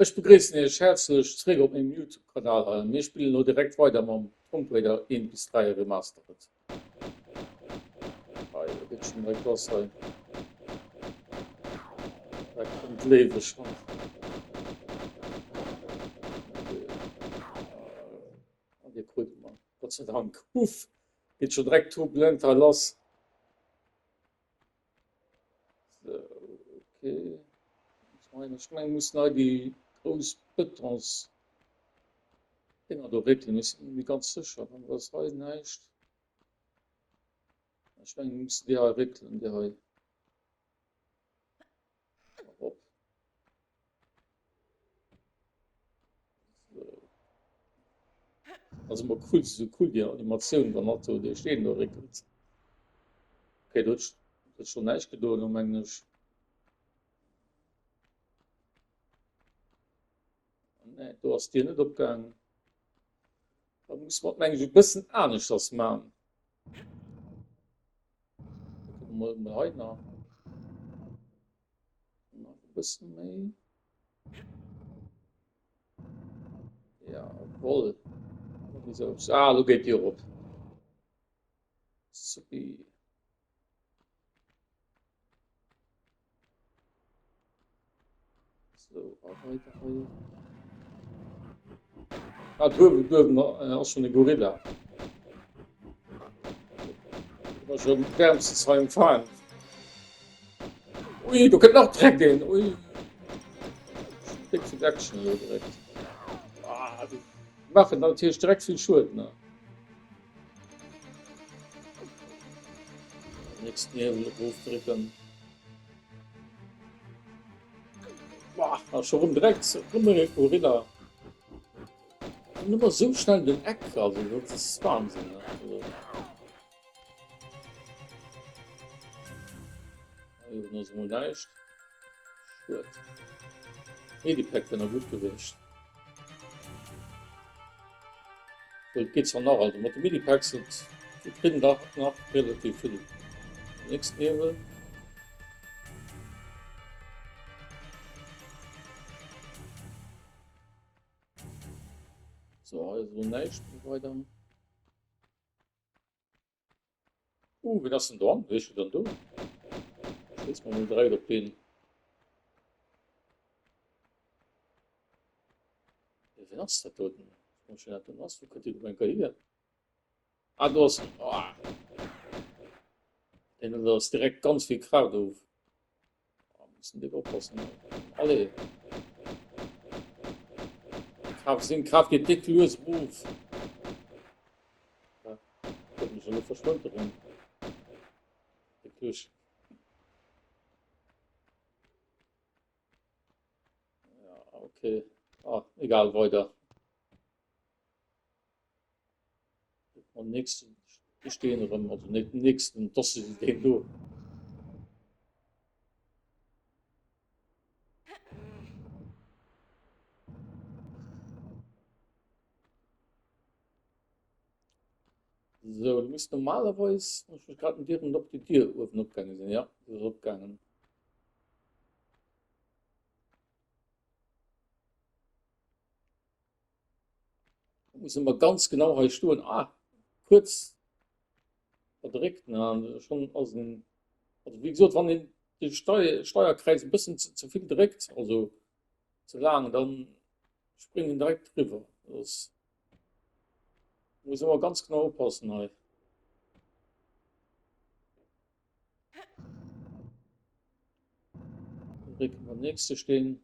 Ech begréissen iech häerzlech zréck op mengem Youtube Kanal hei an mir spillen elo direkt weider mam Tomb Raider 1 bis 3 Remastered. Hei, do geet schon direkt lass hei. Da kënnt d'Léiwe schon. An dir krut mer, Gott sei Dank. Uff, geet schon direkt turbulent hei lass. So, okay. Ech mengen, muss nei déi grouss Betons Dinger do réckelen. Ech sinn net méi ganz sécher. Dann ass hei näischt. Ech mengen, mir mussen déi hei réckelen, déi hei. Op. So. Also mal cool, so cool die Animatioun, wann dat do dee Steen do réckelt. Okay, do huet schon näischt gedoen, lo mengen ech. Nee, do ass d'Dier net opgaangen. Da muss man mengen ech e bëssen aneschters man. Mol mol hei nach. Nach e bëssen méi. Jawohl. Ah, lo geet d'Dier op. Supi. So, a weider hei. Ah, duerwen, duerwen äh, ass schon e Gorilla. War schon wärmstens hei empfaangen. Ui, do kënnt nach direkt een. Ui. Dick vill Action elo direkt. Ah, die machen natierlech direkt vill Schued, ne? Nächsten Niewel erofdrécken. Boah, schon rum direkt rum e Gorilla. Und immer so schnell den Eck, also das ist Wahnsinn. Ne? Also, Hier ass emol näischt. Schued. Medipack wär nach gutt gewiescht. Obwohl, et geet zwar nach, also mat de Medipacks, et wir kriegen dach nach relativ vill. Nächsten Niewel. So, hei ass elo näischt méi weider. Uh, wien ass denn do an? Wéi steet dann do? Schéiss mer mol direkt op deen. Ja, wien ass dat do denn? Ech weiß net, ass. Wou kënnt deen op eng Kéier hier? Ah, do ass en. Ah. Deen ass direkt ganz vill Kraaft of. Ah, müssen déck oppassen. Allez. Kraaft sinn Kraaft geet déck lues erof. Ja, huet mech elo verschwënnt erëm. Déck lues. Ja, okay. Ah, egal, weider. Am nächsten Steen erëm, also net den nächsten, das ist deen do. So, du musst normalerweise, ich muss gerade Dieren op die Dier uewen opgaangen sinn, ja, die ist opgaangen. Muss ëmmer ganz genau hei stoen. Ah, kuerz verdréckt an schon ass en also wéi gesot wann een de Stei Steierkreis e bëssen ze ze vill dréckt, also ze laang, dann spréngt en direkt driwwer. Dat ass muss ëmmer ganz genau oppassen hei. Drécken mer den nächste Steen.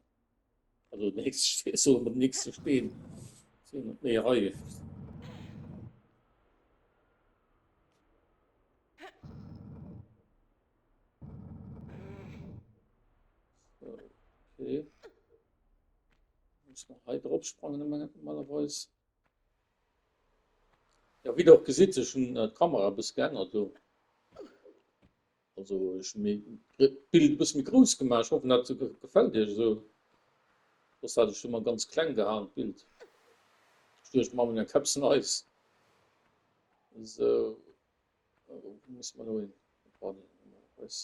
Also den nächste Steen, soll mer den nächste Steen. Nee, hei. Okay. Muss man hei drop sprangen normalerweise. Ja, wéi der och gesitt, ech hunn d'Kamera e bësse geännert do. Also ech hunn méi d'Bild e bësse méi grouss gemaach. Ech hoffen dat gefält iech esou. Soss hat ech ëmmer ganz kleng gehalen d'Bild. Ech duecht mer eng Keps neis. Esou, wou musse mer elo hin? Normalerweis.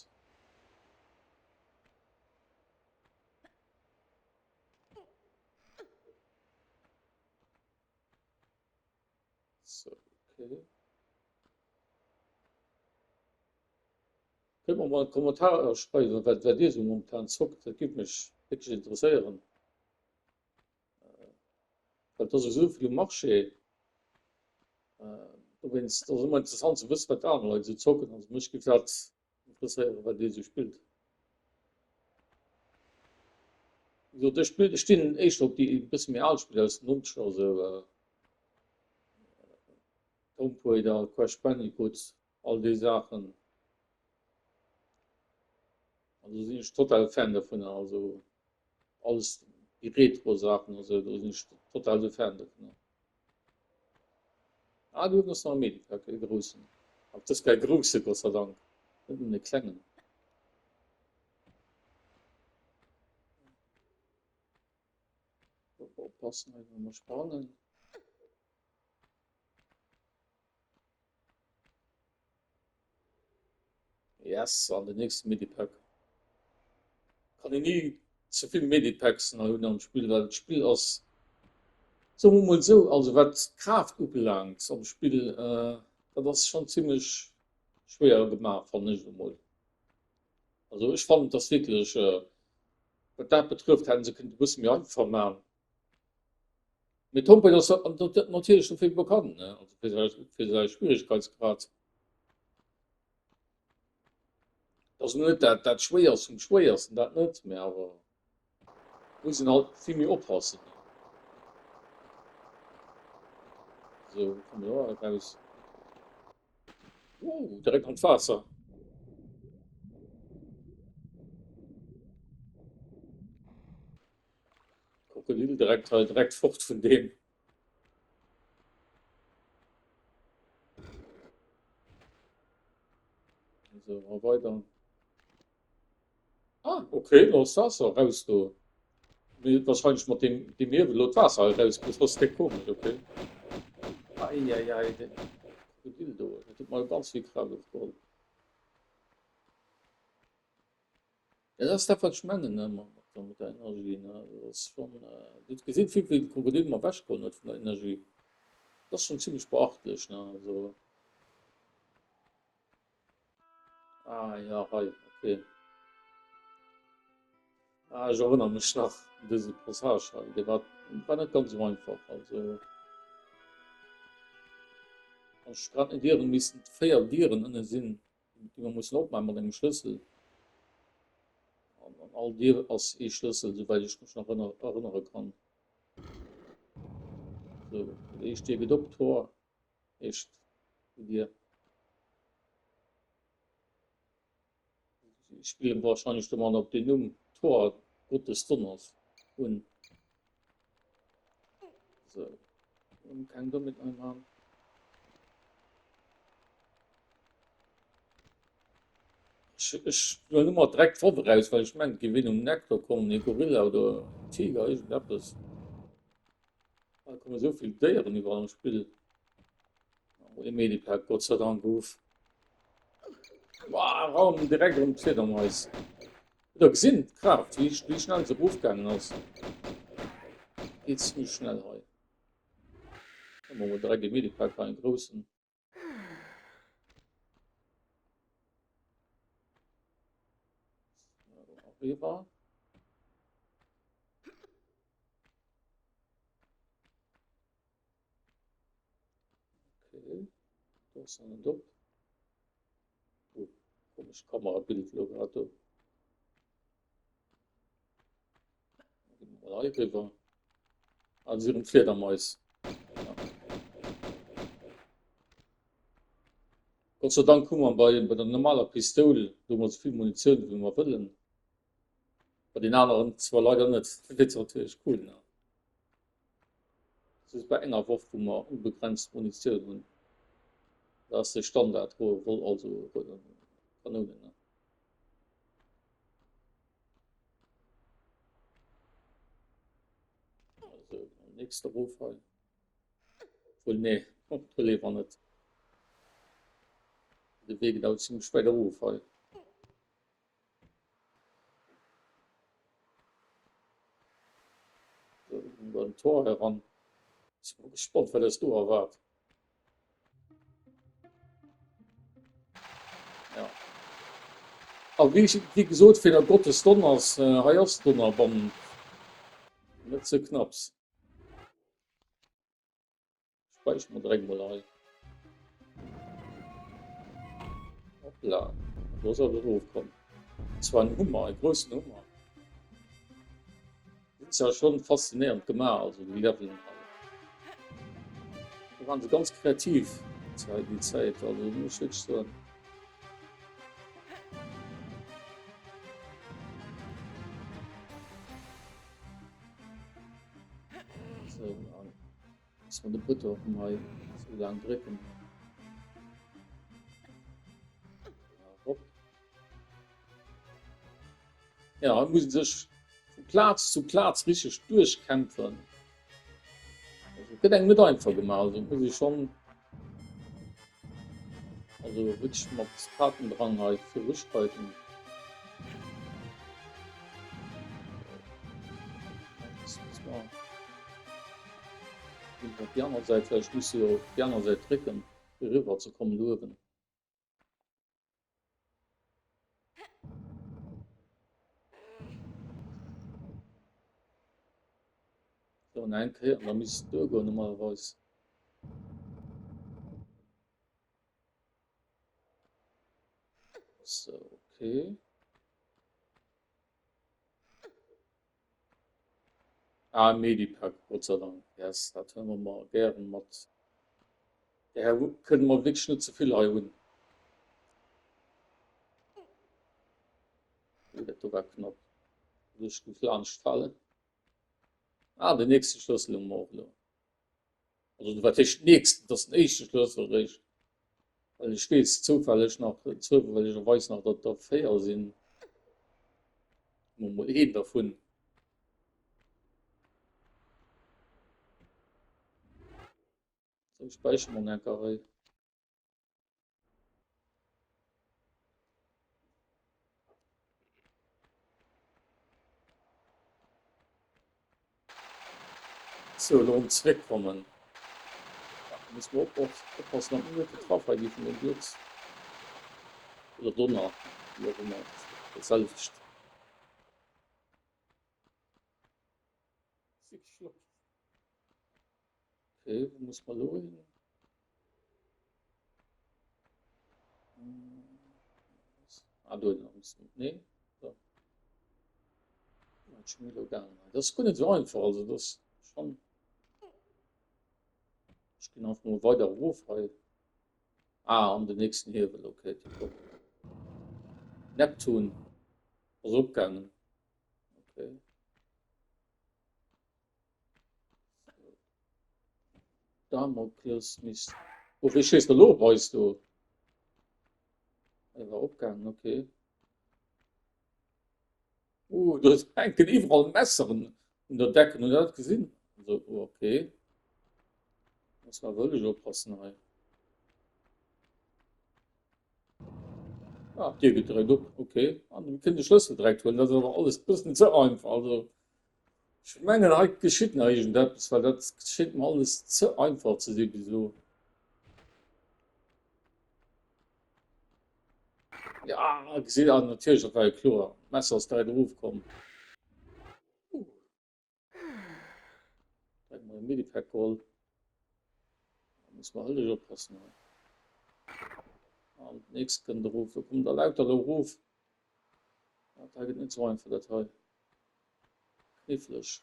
Okay. Kënnt mer mol an d'Kommentarer schreiwen, wat wat Dir esou momentan zockt. Dat géif mech wierklech interesséieren. Well et ass esou vill um Marché. Dowéinst ass ëmmer interessant ze wëssen, wat aner Leit esou zocken. Also mech géif dat interesséieren, wat Dir esou spillt. Wéi gesot, ech spill, ech stinn éischter op déi e bësse méi al Spiller aus den Nonzeger esou. Tomb Raider, Crash Bandicoot, all déi Saachen. Also sinn ech total Fan dovunner, also alles déi Retro-Saachen a sou, do sinn ech total de Fan dovunner. Ah, do uewen ass nach e Medipack, e groussen. Awer dat ass kei grousse, Gott sei Dank, net nëmmen e klengen. Oppassen, hei wëlle mer sprangen. Yes, an den nächsten Medipack. Kann een ni ze vill Medipacks nach hunn am Spill, well d'Spill ass, soe mer mol esou, also wat d'Kraaft ubelaangt am Spill, dat ass schonn zimmlech schwéier gemaach, fannen ech emol. Also ech fannen, et ass wierklech, wat dat betrëfft, hätten se kënnte e bësse méi einfach maachen. Mee Tomb Raider ass natierlech dofir bekannt, ne? Also fir säi, fir säi Schwierigkeitsgrad. Dat ass net dat, dat Schwéierst vum Schwéiersten, dat net, mee awer muss een halt vill méi oppassen. Sou, komme mer do eraus. Wow, direkt an d'Waasser. Krokodil direkt hei direkt fort vun deem. So, mal weiter. Ah, okay, da ass Waasser raus do. Mee wahrscheinlech mat dem, dem Niewel lo d'Waasser hei raus. Das ass déck komesch, okay. Eieiei, den Krokodil do, dat huet mer ganz vill Kraaft ofgeholl. Ja, dat ass dat, wat ech mengen, ne, mat mat der Energie, ne. Dat ass schonn, Dir hutt gesinn, wéi vill de Krokodil mer ewechgeholl huet vun der Energie. Dat ass schonn zimlech beachtlech, ne, also. Ah ja, hei, okay. Ah, ech erënnere mech nach un dëse Passage hei, dee war, war net ganz esou einfach, also. Wann ech grad net ieren, missten et 4 Dieren ënne sinn. déi mer mussen opmaachen mat engem Schlëssel. An an all Dier ass ee Schlëssel, souwäit ech mech nach erënnere kann. Sou, déi éischt Dier geet op, Tor, éischt Dier. Ech spillen wahrscheinlech domat op den Numm Thor, Gott des Donners un. So, keng Dommheet hei man. Ech, ech huelen ëmmer direkt d'Waff eraus, well ech mengen, et géif een um Nektar kommen, ee Gorilla oder en Tiger, iergendeppes. Da komme sou vill Déieren iwwerall am Spill. Oh, ee Medipack, Gott sei Dank, uff. Wow, Raum direkt erëm d'Fliedermais. Hutt der gesinn, d'Kraaft, wéi, wéi schnell se erofgaangen ass? Geet zimmlech schnell hei. Hu mer mol direkt ee Medipack hei, en groussen. River. Okay. Do ass nach net op. Oh, komisch Kamerabild lo grad do. Mal hei riwwer. Ah, si erëm Fliedermais. Ja. Gott sei Dank hu mer bei, bei der normaler Pistoul do mer esou vill Munitioun wéi mer wëllen. Bei den aneren zwar leider net. Dat wier natierlech cool, ne? Just bei enger Woff wou mer onbegrenzt Munitioun hunn. Dat ass de Standard, also Kanounen, ne? Also, nächste Ruf hei. Obwohl, nee, do leewer net. De Wee geet awer zimmlech wäit erof hei. So, ginn wir an d'Tor heran. Sinn mol gespannt, wat eis do erwaart. A wéi, wéi gesot, fir der Gottes Donners, hei ass Donnerband net ze knapps. Späiche mer direkt mol hei. Hoppla, do ass alles erofkomm. Und zwar en Hummer, e groussen Hummer. Dat ass ja schon faszinéierend gemaach, also déi Levelen hei. Do waren se ganz kreativ déi Zäit, also muss ech wierklech soen. So, an muss man de Button och hei sou laang drécken. Hopp. Ja, hei muss een sech vu Plaz zu Plaz richteg duerchkämpfen. Also, gëtt engem net einfach gemaach, also muss ee schonn also wierklech mat Tatendrang hei viruschreiten. Op déi aner Säit, well ech muss jo op déi aner Säit drécken, fir eriwwer ze kommen do uewen. So, nach eng Kéier an da misst et duergoen normalerweis. So, okay. Ah, Medipack, Gott sei Dank. Yes, dat huele mer mer gären mat. Där kënne mer wierklech net ze vill hei hunn. Oh, dat do war knapp. Ech gouf laanscht falen. Ah, den nächste Schlëssel hu mer och elo. Also wat heescht nächsten? Dat ass den éischte Schlëssel eréischt. Well ech weess zoufälleg nach, zoufällegerweis nach, datt der 4 sinn. Hu mer mol een dervun. Sou, späichere mer eng Kéier hei. Sou, elo erëm zeréckkommen. Da muss mer och oppassen, datt mer net getraff hei gi vun dem Blëtz oder Donner, wéi och ëmmer, dat selwecht. Okay, wou muss mer elo hin? Ah, do hin muss nee. Da. Dat schon elo gaangen. Dat ass guer net esou einfach, also dat ass schon. Ech ginn einfach mol weider erof hei. Ah, an den nächsten Hiewel, okay, tipptopp. Neptun ass opgaangen. Okay. Damokles misst. Oh, wéi schéisst elo op eis do? Er war opgaangen, okay. Uh, do hänken iwwerall Messeren un der Decken, hutt der dat gesinn? Also, oh, okay. Muss man wëlleg oppassen hei. Ah, d'Dier geet direkt op, okay. An mir kënnen de Schlëssel direkt huelen, dat ass awer alles e bëssen ze einfach. Also, ech mengen, hei geschitt nach iergendeppes, well dat schéngt mer alles ze einfach ze si bis elo. Ja, gesitt, ah, natierlech, dat war jo kloer. D'Messer ass direkt erofkomm. Uh. Direkt mol e Medipack geholl. Da muss man hëlleg oppassen hei. An d'nächst kënnt erof. Do kommen der lauter elo erof. Dat hei gëtt net sou einfach, dat hei. Kniffleg.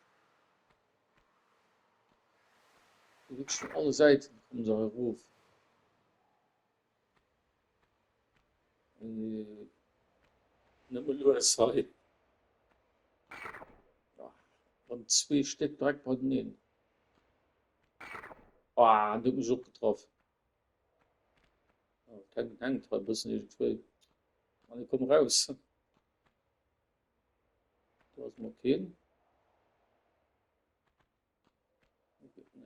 Wierklech vun alle Säiten kommen se hei erof. Nëmme lues hei. An zwee Stéck direkt beideneen. Ah, den huet mech och getraff. Oh, den hängt hei e bëssen iergendwéi. Mann, komm raus. Do ass mol keen.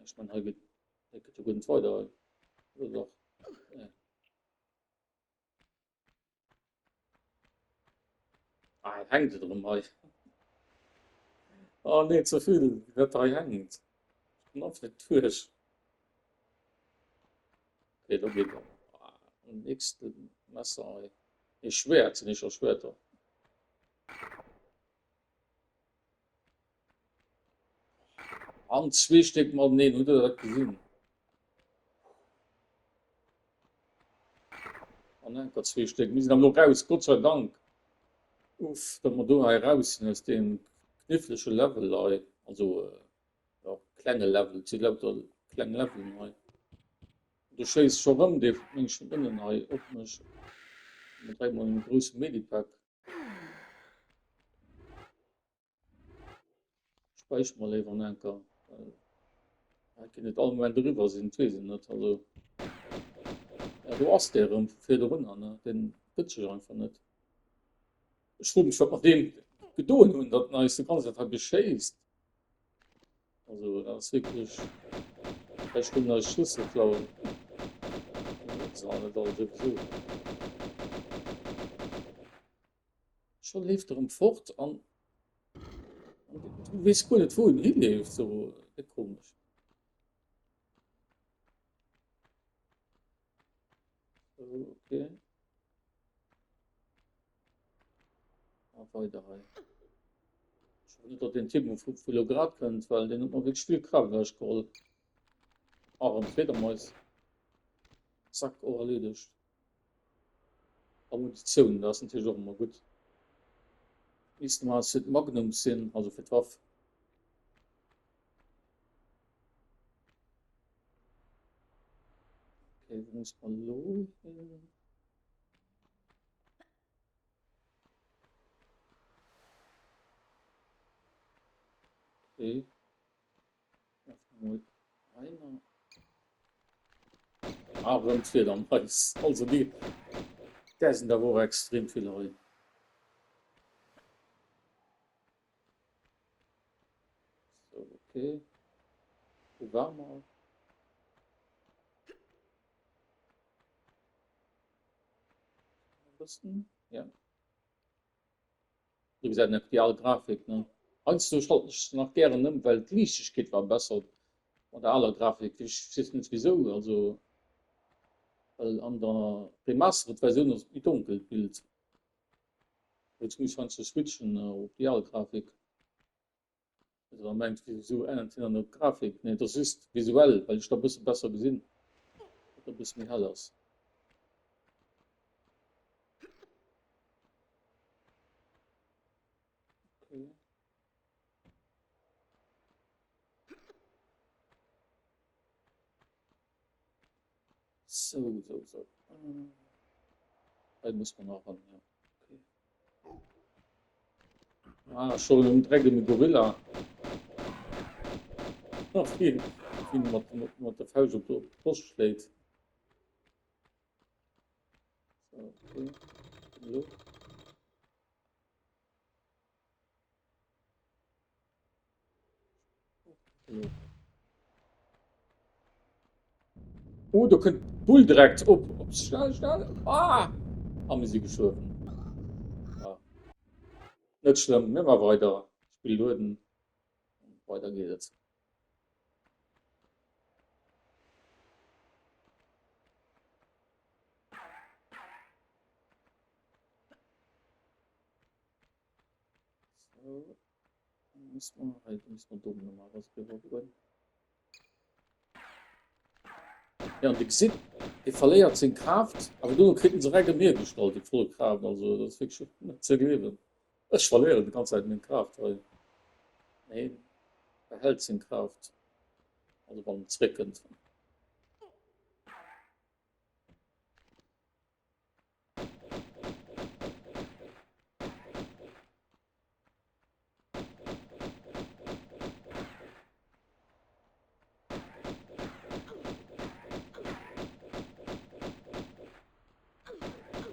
Ech mein, hei geet, hei geet jo guer net weider hei. Oder dach? Nee. Ah, et hänkt et erëm hei. Oh nee, ze vill, wat hei hänkt. Ech komm einfach net duerch. Okay, do geet et. Ah, nächste Messer hei. Ee Schwäert sinn éischter Schwäerter. An zwee Stéck mateneen, hutt der dat gesinn? An enker zwee Stéck. Mir sinn awer elo raus, Gott sei Dank. Uff, datt mer do hei raus sinn aus deem knifflege Level hei. Also, ja, klenge Level, et si lauter kleng Levelen hei. Do schéisst scho rëm dee Mensch vun ënnen hei op mech. Mat dräi mol engem grousse Medipack. Späicher mer léiwer an enker, well dat kinnt et all Moment eriwwer sinn, et weess een net. Also ja, do ass dee erëm vu virdrunner, ne? Deen gëtt sech einfach net. Ech froe mech, wat mer deem gedoen hunn, datt en eis de ganze Zäit hei beschéisst. Also dat ass wierklech, vläicht wëll en eis Schlëssel klauen. Mir se all net all souwisou. Scho leeft erëm fort an du weess guer net wou en hileeft, sou e komesch. So, okay. A weider hei. Ech hoffe net, datt deen Typ vu vu lo grad kënnt, well deen huet mer wierklech vill Kraaft ewechgeholl. A rëm Fledermäus. Zack, och erleedegt. A Munitioun, dat ass natierlech och ëmmer gutt. Misst normal fir d'Magnum sinn, also fir d'Waff. Okay, wo muss man lo hin? Okay. Einer. Ah, rëm d'Fliedermais. Also déi, där sinn der och extrem vill hei. So, okay. Wo war mer? Bëssen, ja. Do gesäit nach déi al Grafik, ne? Heiansdo schalten ech se nach gären ëm, well d'Liichtegkeet war besser mat der aler Grafik. Ech weess net wisou, also well an der Remastered Versioun ass et méi donkel d'Bild. Jetzt muss ich heiansdo switchen op déi al Grafik. Also da mengt wieso ännert hien dann d'Grafik? Nee, dat ass just visuell, well ech da bësse besser gesinn, dat e bësse méi hell ass. Okay. So, so, so. Hei muss man nach ran, ja. Okay. Ah, schon um Dreck um Gorilla. Ach, wie, wie mat, mat, mat der Faust op der Brust schlägt. So, okay. Hallo. Oh, do kënnt d'Bull direkt op. Op, schnell, schnell. Ah! A mir si gestuerwen. Ah. Net schlëmm, mir maache weider. Spill lueden. Weider geet et. So. Muss man, hei muss man do normalerweise driwwer goen. Ja, an de gesitt, dee verléiert seng Kraaft, awer dono kritt en se reng erëm hiergestallt, déi voll Kraaft. Also dat ass wierklech net ze gleewen. Ech verléieren déi ganz Zäit meng Kraaft hei. Nee, behält seng Kraaft, also wann en zréckkënnt.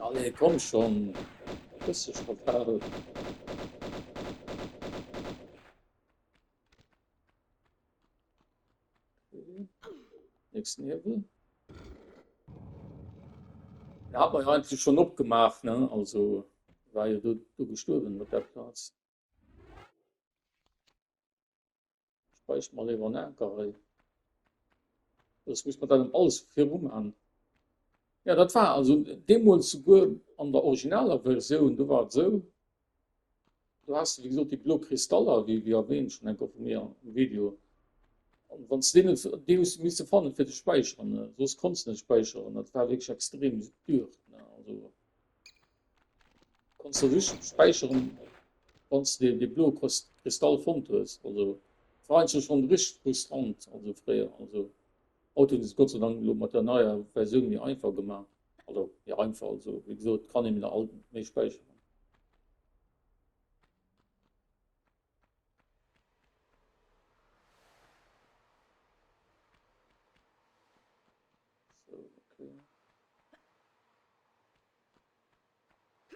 Allez, komm schon. Bësse Schafal. Nächsten Hiewel. Den hat man ja eigentlich schon opgemacht, ne? Also war jo do, do gestuerwen op der Plaz. Speich mal liewer en Anker hei. Das muss man dann alles viru man. Ja, dat war also deemools souguer. an der originaler Versioun, do war et esou, do has de wéi gesot déi blo Kristaller, wéi wéi erwähnt schonn eng Kéier vu mir am Video. An wann s de déi net, déi hues de misse fannen fir ze späicheren, ne, soss konns de net späicheren. Dat war wierklech extrem dur, ne, also konns de just späicheren, wann s de dee blo Kristall fonnt hues. Also war eigentlech schonn richteg frustrant, also fréier, also. Haut hunn se et Gott sei Dank elo mat der neier Versioun méi einfach gemaach. Also méi einfach, also wéi gesot, kann een alt méi späicheren. So, okay.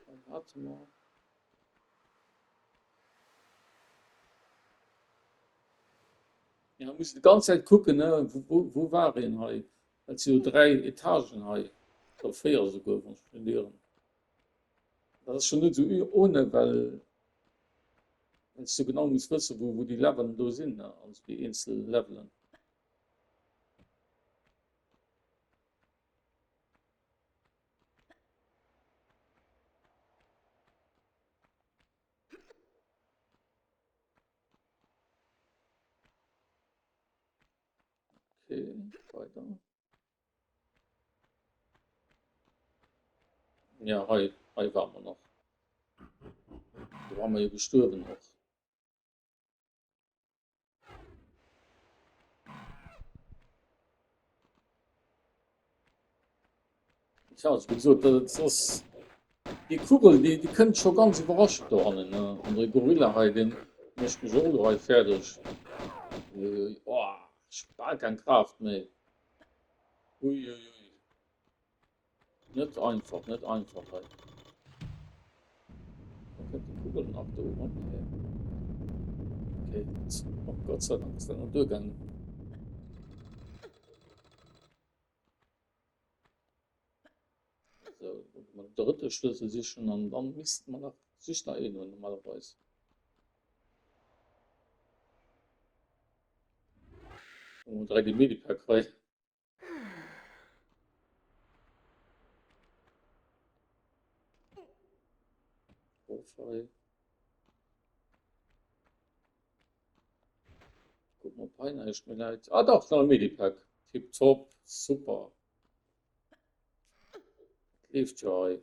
Dann hate mer. Ja, muss die ganze Zeit kucken, ne? Wo, wo, wo war een hei? Dat si jo dräi Etagen hei. Oder véier souguer, wann ech net ieren. Dat ass schon net sou ohne, well well s du genau muss wëssen, wou, wou déi Levelen do sinn, ne? Also déi eenzel Levelen. Okay, weiter. Ja, hei, hei waren wir noch. Da waren wir jo gestuerwen och. Tja, also, wie gesagt, das ass déi Kugel, déi, déi kënnt scho ganz iwwerraschend do hannen, ne? An de Gorilla hei, deen mécht mech och elo hei fäerdeg. Uiuiui, oh, ech hu bal keng Kraaft méi. Uiuiui. Net einfach, net einfach hei. Da kënnt déi Kugel nach do ran. Nee. Okay, oh Gott sei Dank ist dat nach duergaangen. So, den drëtte Schlüssel sichen an dann misst man nach sich nach een hunn normalerweise. Und 3D Medipack hei. Profile. Guck mal, ob hei näischt méi läit. Ah dach, nach e Medipack. Tipptopp, super. Dat leeft jo hei.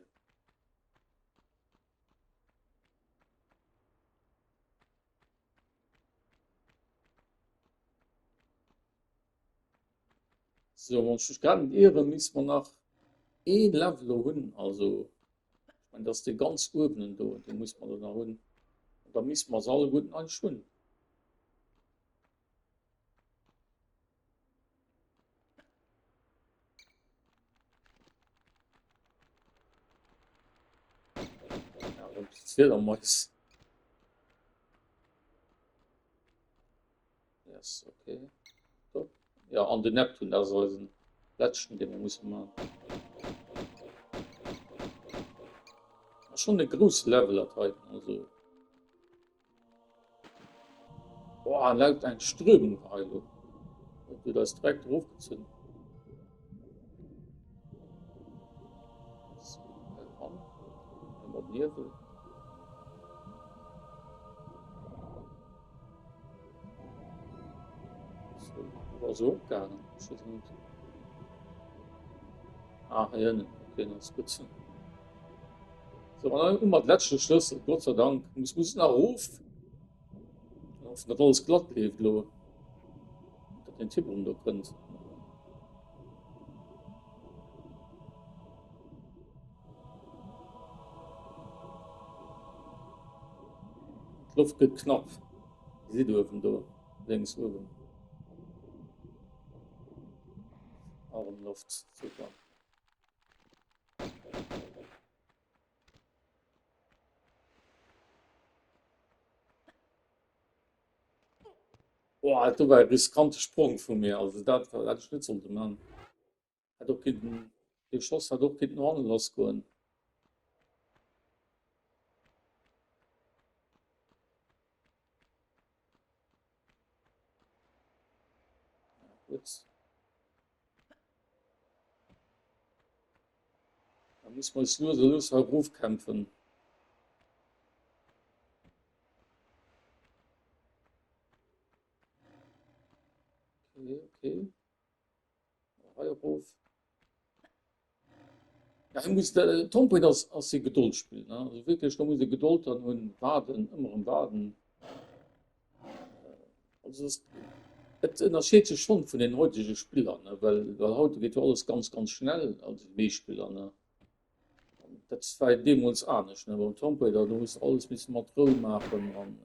So, wann ech mech grad net ieren, misste mer nach ee Level elo hunn. Also, ech mengen, dat ass dee ganz uewenen do, dee muss mer do nach hunn. An da misste mer se alleguerten eigentlech hunn. Ja, dann Fledermäus. Yes, okay. Top. Ja, an den Neptun, das ist eisen letzten, den wir müssen machen. Das ist schon eine große Level, das heute. Also. Boah, laut eng Strömung hei lo. Dat huet eis direkt erofgezunn. So, an. Mat Niewel. War se opgaangen? Ech weess net. Ah, hei ënnen. Okay, dann ass gutt. So, an dann hu mer de leschte Schlëssel, Gott sei Dank. Muss muss nach erof. Hoffen, datt alles glatt leeft elo. Datt den Typ erëm do kënnt. D'Loft gëtt knapp. Gesitt uewen do, lénks uewen. Arem Loft, super. Boah, do war e riskante Sprong vu mir, also dat hätt ech net sollte man. Hätt och kinnten, dee Schoss hätt och kinnten no hannen lass goen. Ja, gutt. Muss mer eis lues a lues hei erofkämpfen. Okay, okay. Hei erof. Ja, hei muss de Tomb Raider ass, ass e Gedoldspill, ne? Also wierklech, do muss e Gedold dann hunn, waarden, ëmmer erëm waarden. Also es, et ënnerscheet sech schonn vun den heutege Spiller, ne? Well, well haut geet jo alles ganz, ganz schnell, also déi meescht Spiller, ne? An dat war deemools anescht, ne? Beim Tomb Raider, do hues de alles misse mat Rou maachen an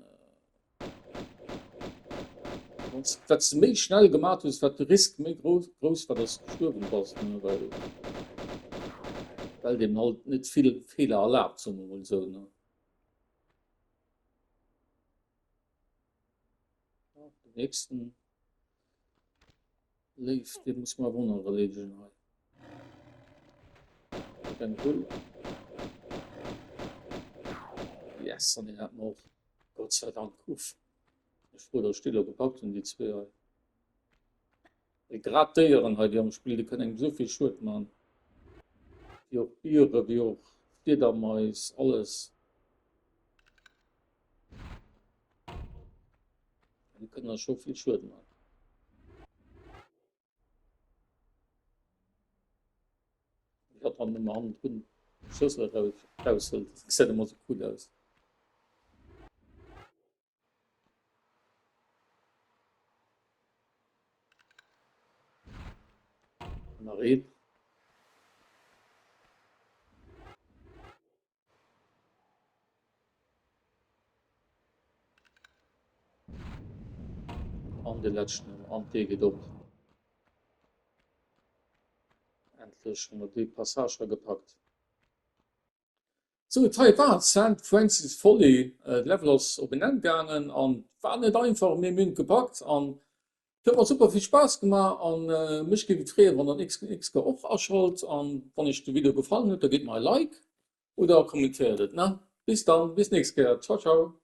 Wat s de méi schnell gemat hues, wat de Risk méi grouss war, dass de gestuerwen bass, ne? Well well deem halt net vill Feeler erlaabt, soe mer mol esou, ne? Den nächsten Léif, dee muss mer awer och nach erleedegen hei. Eng Hull. Yes, an deen hat mer och. Gott sei Dank. Uff. Ech froh, dass ech déi lo gepackt hunn, déi zwee hei. Well grad d'Déieren hei, déi am Spill, déi kënnen engem esou vill Schued man. Wéi och Biere, wéi och Fliedermais, alles. Déi kënnen da scho vill Schued man. Wéi hatt dann ëmmer hannendrun de Schlëssel eraushëlt, dat gesäit ëmmer esou cool aus. Nach een. An de leschten an d'Dier geet op. Endlech hu mer déi Passage hei gepackt. Sou, et hei war Saint Francis Folly. De Level ass op en Enn gaangen an war net einfach, mee mir hunn et gepackt an et huet mer super vill Spaass gemaach an mech géif et freeën, wann der d'nächst Kéier och aschalt an wann iech de Video gefallen huet, da gitt mer e Like oder kommentéiert et, ne? Bis dann, bis d'nächst Kéier, ciao ciao.